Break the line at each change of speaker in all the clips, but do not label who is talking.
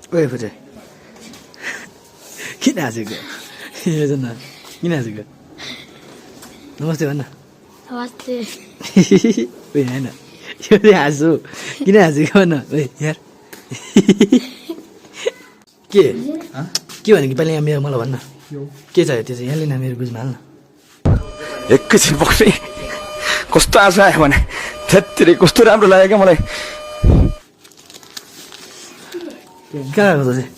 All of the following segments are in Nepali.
ओए फुटे किन हाँसेको योजना किन हाँसेको नमस्ते भन्न
नमस्ते
ओए होइन यो चाहिँ हाँसो किन हाँसेको भन्न ओए यार के भने कि पहिला यहाँ मेरो मलाई भन्न के चाहियो त्यो चाहिँ यहाँ लिन मेरो बुझ्मा हाल्न
एकैछिन बक्सै कस्तो आँसु आयो भने त्यत्तिरै कस्तो राम्रो लाग्यो क्या मलाई
कहाँ गएको चाहिँ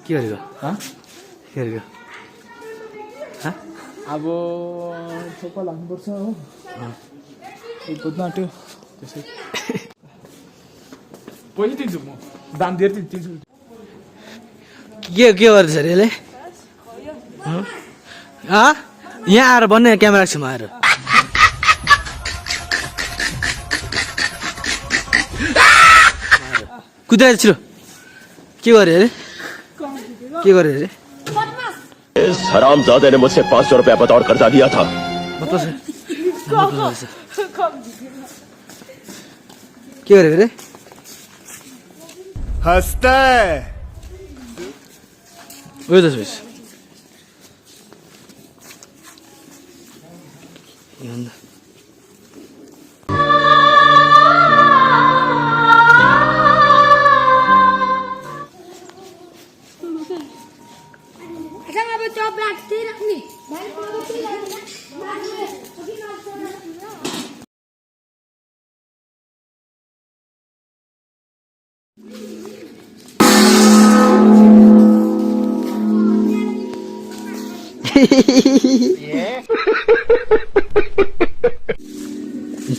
के गरेको के गरेको
अब थोपा लाग्नुपर्छ हो बुझ्न आँट्यो त्यसै पैसा दिन्छु म दाम दिएर दिन्छु
के गर्दैछ अरे यसले यहाँ आएर भन्ने क्यामेरा छेउमा आएर कुदाएर छिरो के गरे अरे
इस हरामजादे ने मुझसे 500 रुपया बतौर कर्जा लिया था
के गरे अरे
हस्ता
उयो त सुइस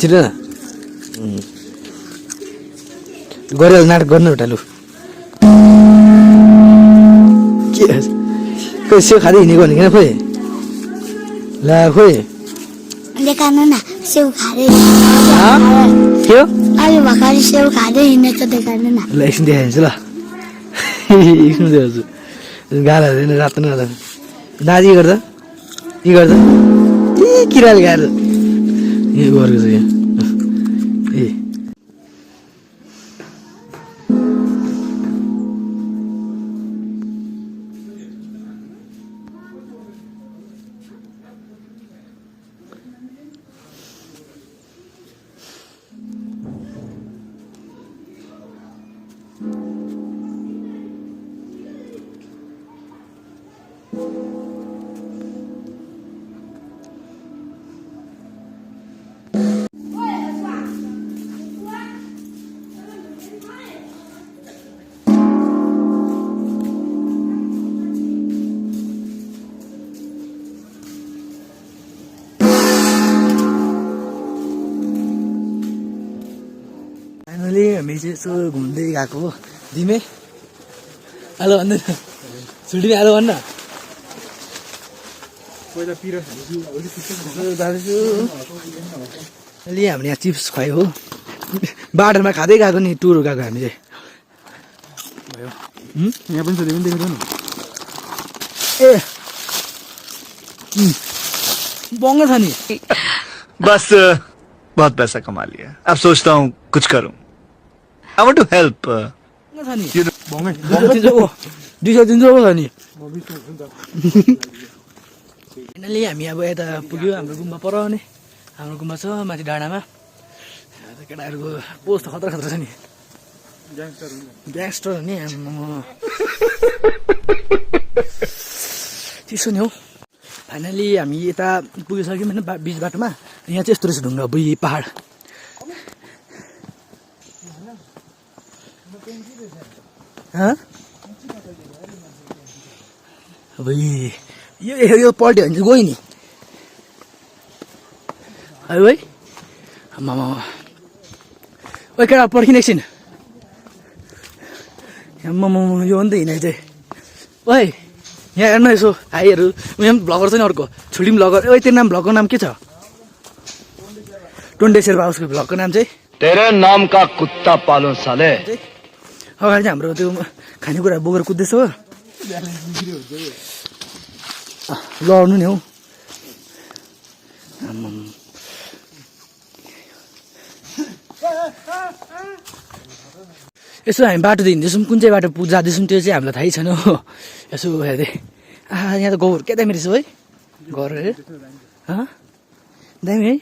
छिटो न गरेर नाटक गर्नु एउटा लु के खोइ सेउ खाँदै हिँडेको भने किन खोइ ला खोइ
देखाउनु न सेउ खाँदै
के हो
अलि भर्खरै सेउ खाँदै हिँडेको देखाउनु न
ल एकछिन देखाइदिन्छु ल एकछिन देखाउँछु गाला हेर्दैन रातो न दाजी गर्दा के गर्दा ए किराले गाएर यो गरेको छ यहाँ ए फाइनली हामी चाहिँ यसो घुम्दै गएको हो दिमे हेलो भन्दैन छुट्टिने हेलो भन्न जाँदैछु अहिले हामीले यहाँ चिप्स खुवायो हो बाटोमा खाँदै गएको नि टुर गएको हामी चाहिँ भयो
यहाँ पनि सोधे पनि देखेको न
ए बङ्ग छ नि
बस बहुत पैसा कमा लिया अब सोचता हूँ कुछ करूँ आई वांट टू हेल्प
बङ्ग छ नि 200 300 पो छ नि फाइनली हामी अब यता पुग्यो हाम्रो गुम्बा पर नि हाम्रो गुम्बा छ माथि डाँडामा केटाहरूको पोस्ट खतरा खतरा छ नि ग्याङ्स्टर हो नि चिसो नि हौ फाइनली हामी यता पुगिसक्यौँ होइन बिच बाटोमा यहाँ चाहिँ यस्तो रहेछ ढुङ्गा बुई पहाड बुई यो पल्ट्यो भने चाहिँ गयो नि है भाइ आमामा ओइ केटा पर्खिने एकछिन आमामा यो हो नि त हिँडाइ चाहिँ ओइ यहाँ हेर्नु यसो आइहरू यहाँ ब्लगर छ नि अर्को छुट्टी ब्लगर ओइ तेरो नाम ब्लगको नाम के छ टोन्डे शेर्पा उसको ब्लगको नाम चाहिँ
तेरे नाम का कुत्ता पालो साले
अगाडि चाहिँ हाम्रो त्यो खानेकुरा बोकेर कुद्दैछ हो लड्नु नि हौ यसो हामी बाटो हिँड्दैछौँ कुन चाहिँ बाटो जाँदैछौँ त्यो चाहिँ हामीलाई थाहै छैन हो यसो हेर्दै यहाँ त गाउँहरू क्या दामी रहेछ है घर अरे दामी है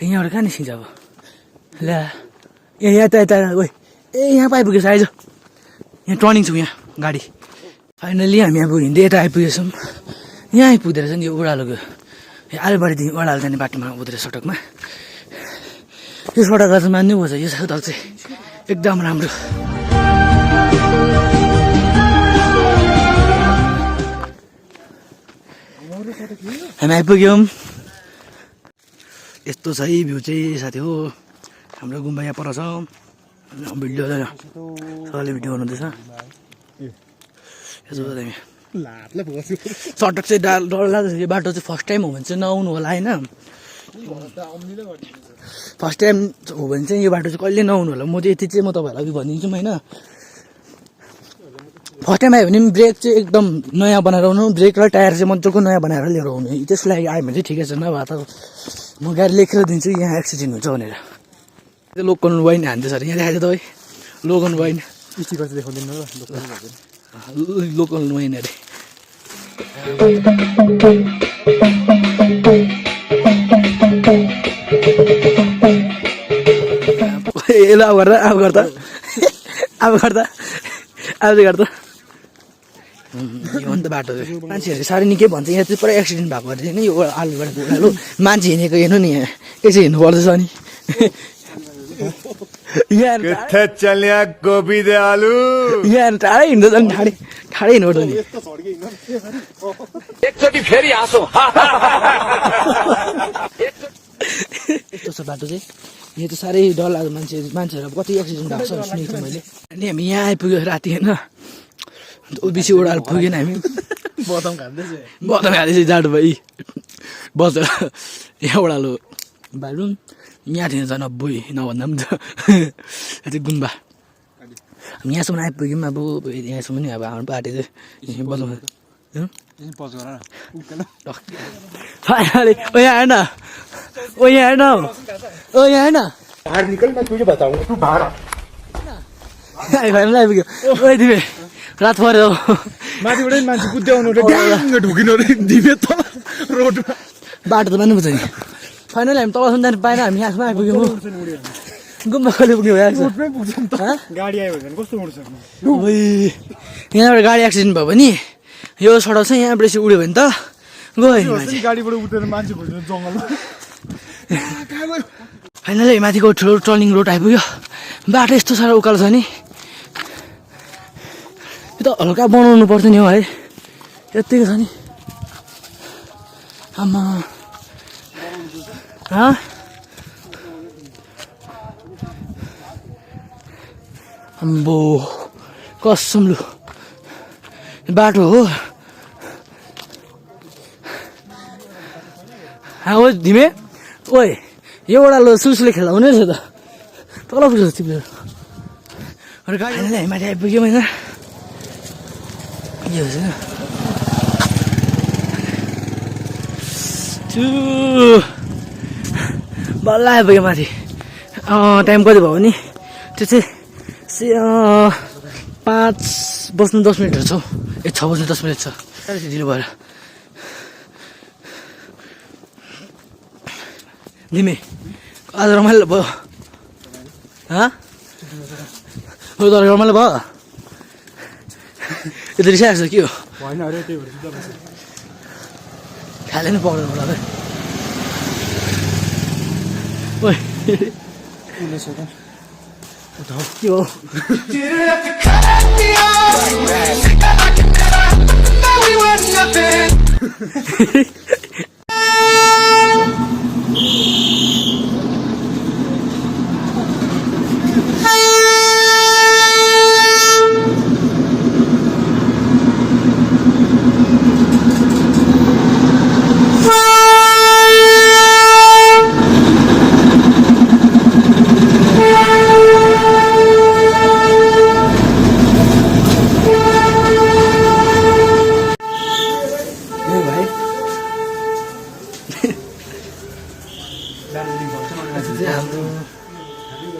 यहाँबाट कहाँ निस्किन्छ अब ल्या ए यहाँ त यता ओइ ए यहाँ पो आइपुगेछ आइज यहाँ टर्निङ छौँ यहाँ गाडी फाइनल्ली हामी अब हिँड्दै यता आइपुगेछौँ यहाँ आइपुग्दो रहेछ नि यो ओह्रालोको आलुबारीदेखि ओह्रालो जाने बाटोमा आउँदो रहेछ सडकमा यो सडकलाई चाहिँ मान्नुपर्छ यो सडक चाहिँ एकदम राम्रो हामी आइपुग्यौँ यस्तो छ है भ्यू चाहिँ साथी हो हाम्रो गुम्बा यहाँ पर छ भिडियो सबैले भिडियो बनाउँदैछ यसो दामी सडक चाहिँ डर लाग्छ यो बाटो चाहिँ फर्स्ट टाइम हो भने चाहिँ नआउनु होला होइन फर्स्ट टाइम हो भने चाहिँ यो बाटो चाहिँ कहिले नआउनु होला म चाहिँ यति चाहिँ म तपाईँहरूलाई भनिदिन्छु होइन फर्स्ट टाइम आयो भने पनि ब्रेक चाहिँ एकदम नयाँ बनाएर आउनु ब्रेक र टायर चाहिँ मजाको नयाँ बनाएर लिएर आउनु त्यसको लागि आयो भने चाहिँ ठिकै छ नभए त म गाडी लेखेर दिन्छु यहाँ एक्सिडेन्ट हुन्छ भनेर त्यो लोकल वाइन हान्दैछ अरे यहाँ देखाएको तपाईँ लोकल वाइन लोकल वाइन अरे ए ल अब गर्दा अब गर्दा अब गर्दा अब चाहिँ गर्दा यो अन्त बाटो मान्छेहरूले साह्रै निकै भन्छ यहाँ चाहिँ पुरा एक्सिडेन्ट भएको अरे होइन यो आलुबाट ओह्रालो मान्छे हिँडेको हेर्नु नि यहाँ यसो हिँड्नु पर्दैछ नि
किथे चलिया गोभी दे आलु
यहाँ टाढै हिँड्दैछ नि ठाडै हिँड्नुपर्छ नि
एकचोटि फेरि हाँसो
यस्तो छ बाटो चाहिँ यहाँ त साह्रै डर लाग्दो मान्छेहरू अब कति एक्सिडेन्ट भएको छ सुनेको थिएँ मैले अनि हामी यहाँ आइपुग्यो राति होइन बेसी ओह्रालो पुगेन हामी बदम खाँदैछ जाडो भाइ बसेर यहाँ ओह्रालो बाटो यहाँ थिएन झन् अब नभन्दा पनि त गुम्बा यहाँसम्म आइपुग्यौँ अब यहाँसम्म नि अब हाम्रो बाटो चाहिँ बदम ओ यहाँ हेर्न ओ यहाँ हेर्न ओ यहाँ हेर्न
बाहर निकल मैं तुझे बताऊंगा तू बाहर
फाइनल आइपुग्यो ओ तिमी रात पऱ्यो
माथिबाट मान्छे कुद्दै आउनु ढुकिनु ढुकिनु दिमे त रोडमा
बाटो त मान्नुपर्छ नि फाइनल हामी तलसम्म जानु पाएन हामी यहाँसम्म आइपुग्यौँ गुम्बा कहिले पुग्यो भइहाल्छ
गाडी आयो भने कस्तो उड्छ
यहाँबाट गाडी एक्सिडेन्ट भयो भने यो सडक चाहिँ यहाँबाट यसरी उड्यो भने त गयो नि
गाडीबाट उठेर मान्छे खोज्नु जङ्गलमा
फाइनली माथिको टर्निङ रोड आइपुग्यो बाटो यस्तो साह्रो उकालो छ नि यो त हल्का बनाउनु पर्छ नि हो है यत्तिको छ नि आमा अम्बो कसम लु बाटो हो हो धिमे ओइ यो ओह्रालो सुसले खेल्दा हुने रहेछ त तल पुग्छ तिमीहरू गाडी हामी माथि आइपुग्यौँ होइन के हुन्छ बल्ल आइपुग्यो माथि टाइम कति भयो भने त्यो चाहिँ 5 बज्नु 10 मिनटहरू छ 6 बज्नु 10 मिनट छ ढिलो भएर तिमी आज रमाइलो भयो तर रमाइलो भयो यो त रिसाएको छ के हो खाले नि पाउँदैन होला है ओइ के हो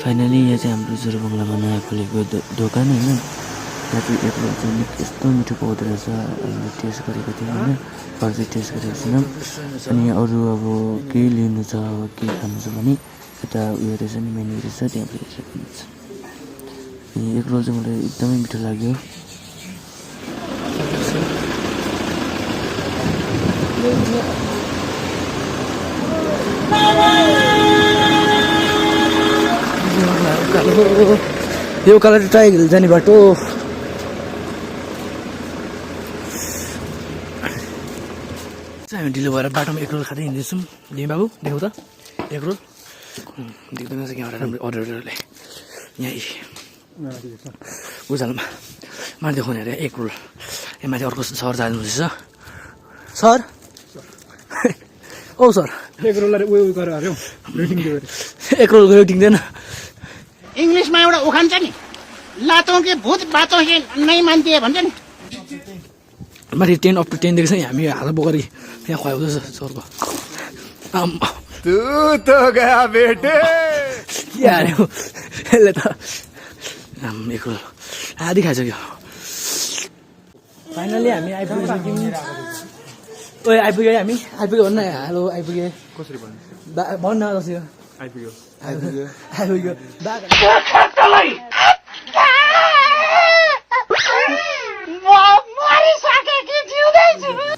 फाइनली यहाँ चाहिँ हाम्रो जोरबङ्गलामा नयाँ खोलेको दोकान होइन। यहाँ चाहिँ एक रोल चाहिँ यस्तो मिठो पाउँदो रहेछ। हामीले टेस्ट गरेको थियौँ होइन, अरू चाहिँ टेस्ट गरेको छैनौँ। अनि अरू अब केही लिनु छ, अब केही खानु छ भने यता उयो रहेछ नि, मेन्यू रहेछ, त्यहाँ पनि सक्नुहुन्छ। अनि एक रोल चाहिँ मलाई एकदमै मिठो लाग्यो।
यो उकालो टाइगर हिल जाने बाटो। हामी ढिलो भएर बाटोमा एक रोल खाँदै हिँड्दैछौँ। दिमी बाबु देखाउ त एक रोल। देख्दैन रहेछ क्यामेरा राम्रो अर्डरले। यहाँ उजालमा माथि देखाउने अरे एक रोल। यहाँ माथि अर्को सर जानुहुँदैछ। सर औ सर
एक रोललाई उयो गरेर हऱ्यो रेटिङ दियो अरे।
एक रोलको रेटिङ दिएन।
इंग्लिश में एउटा उखान छ नि, लातों के भूत बातों के नहीं मानती है भन्छ नि।
माथि 10 up to 10 दिएको छ। हामी हात बोकेर यहाँ खुवाउँदैछ सरको।
तू तो गया बेटे।
के हाल्यो यसले त। एक रोल आधी खाइसक्यो। फाइनली हामी आइपुग्यौँ। ओए आइपुग्यो हामी। आइपुग्यो भन्न हेलो आइपुग्यो।
कसरी भन्नु
भन्न जसरी
आइपुग्यो
आइपुग्यो।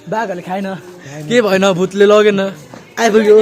बाघहरूले खाएन, के भएन, भूतले लगेन, आइपुग्यो।